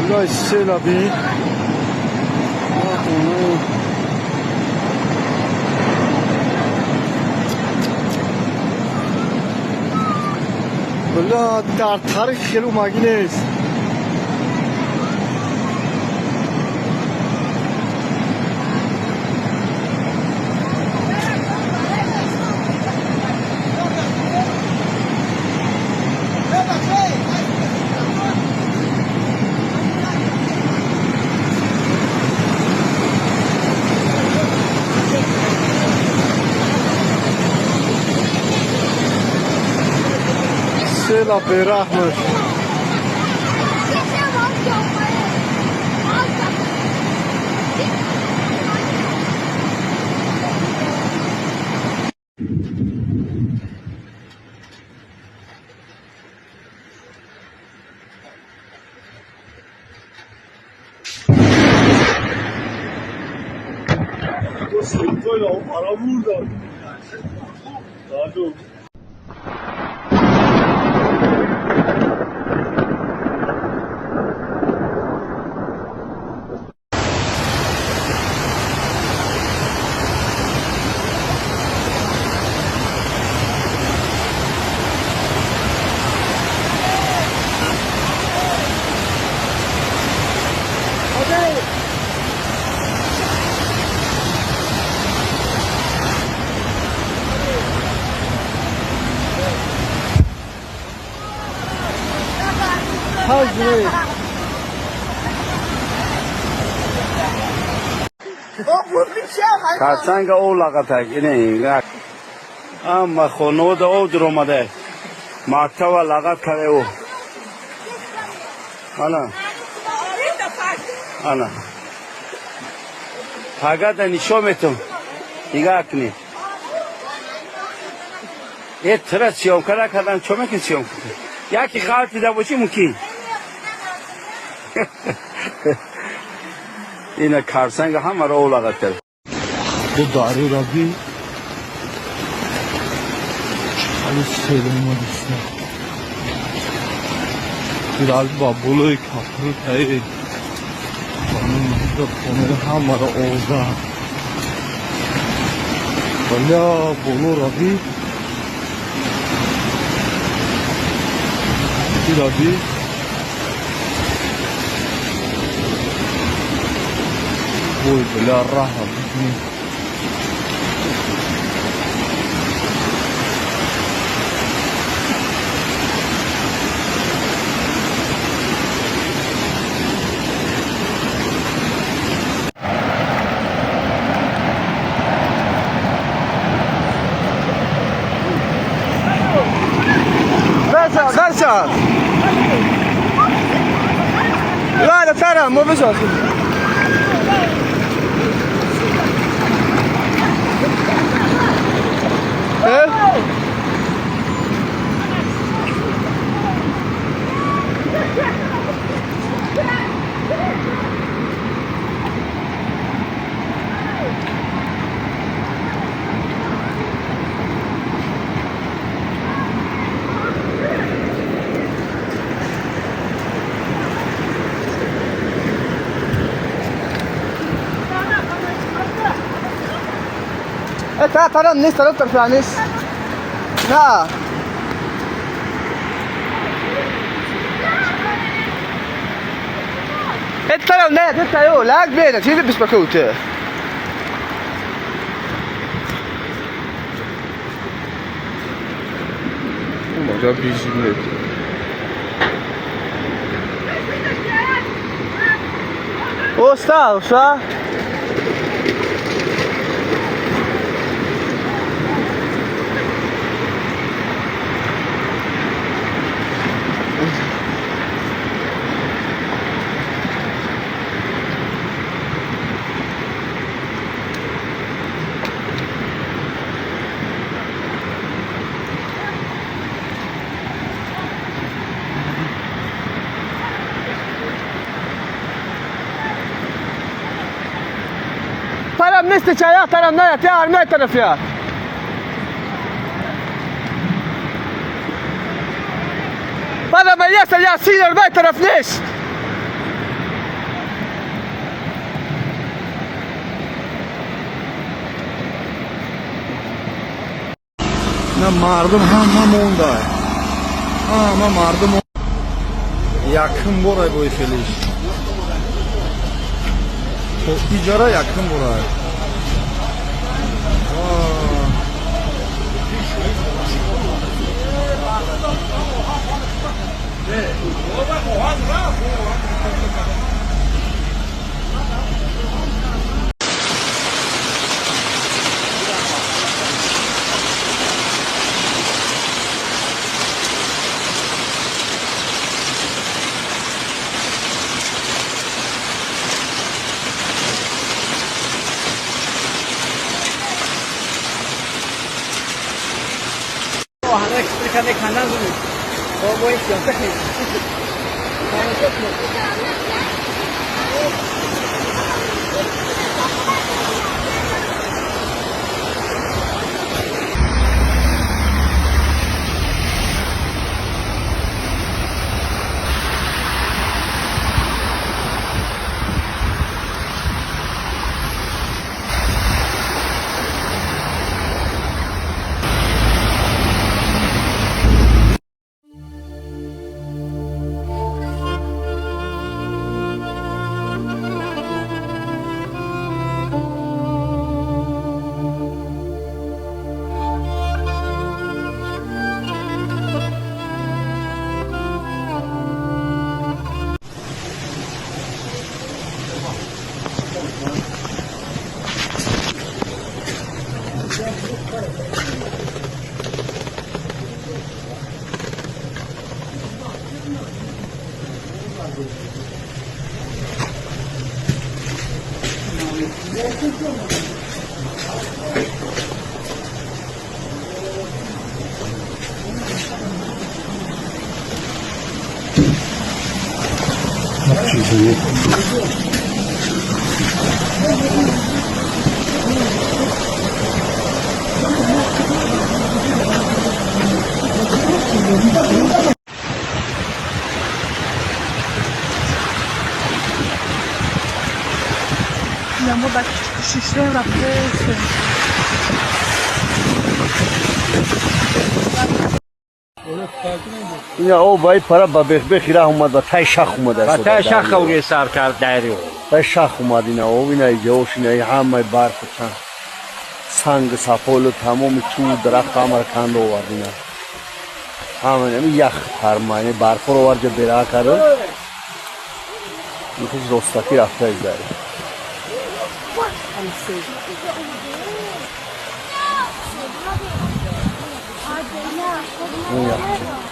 Болои села би. Бля, дар тарих хеле омагӣ нест. Села бераҳмаш. Карсанга ов лағатак ине амма хонавода ов дуромада, мактаба лағат карда ов. Ана ана пагада нишон метум, нигаҳ кунед. Э, тира съёмка накардан, чо мекун съёмка? Яки ғалтида бошӣ мумкин. Ина карсанга ҳамаро ов лағат кард. Бу дарёра би, хеле сел омадиста. Бирал ба болои капру таи хонаи ҳамаро ов зад. Бля, болора би, ира би. Ой, бля, раҳа бибин. Versa! لا لا ترى مو بزاف. ايه تعال تعال الناس، تعال افطر في الناس. لا انت لو ناد انت يو لا بينك شي لبس بكوت. ما بيجي. Остав, ша? Taraf neste çaya taraf ne ya ne taraf ya. Bana ben yasa ya siler ben taraf nest. Ина мардум ҳама монда. Ҳама мардум якум бора бо хелиш. То иҷара якум бора. Ина о бай пара ба бех ира омад ба тай шах омад Ба тай шах овре сар кард дарё. Тай шах омад ина о ина ҷош ина ҳамаи барф санг сафолу тамоми чӯ дарахт ҳамаро канда овард ина. Ҳама ин ях фарма ин барфро овард ҷа бера кард. Ин хеш ростакӣ рафта издари. Ин ях.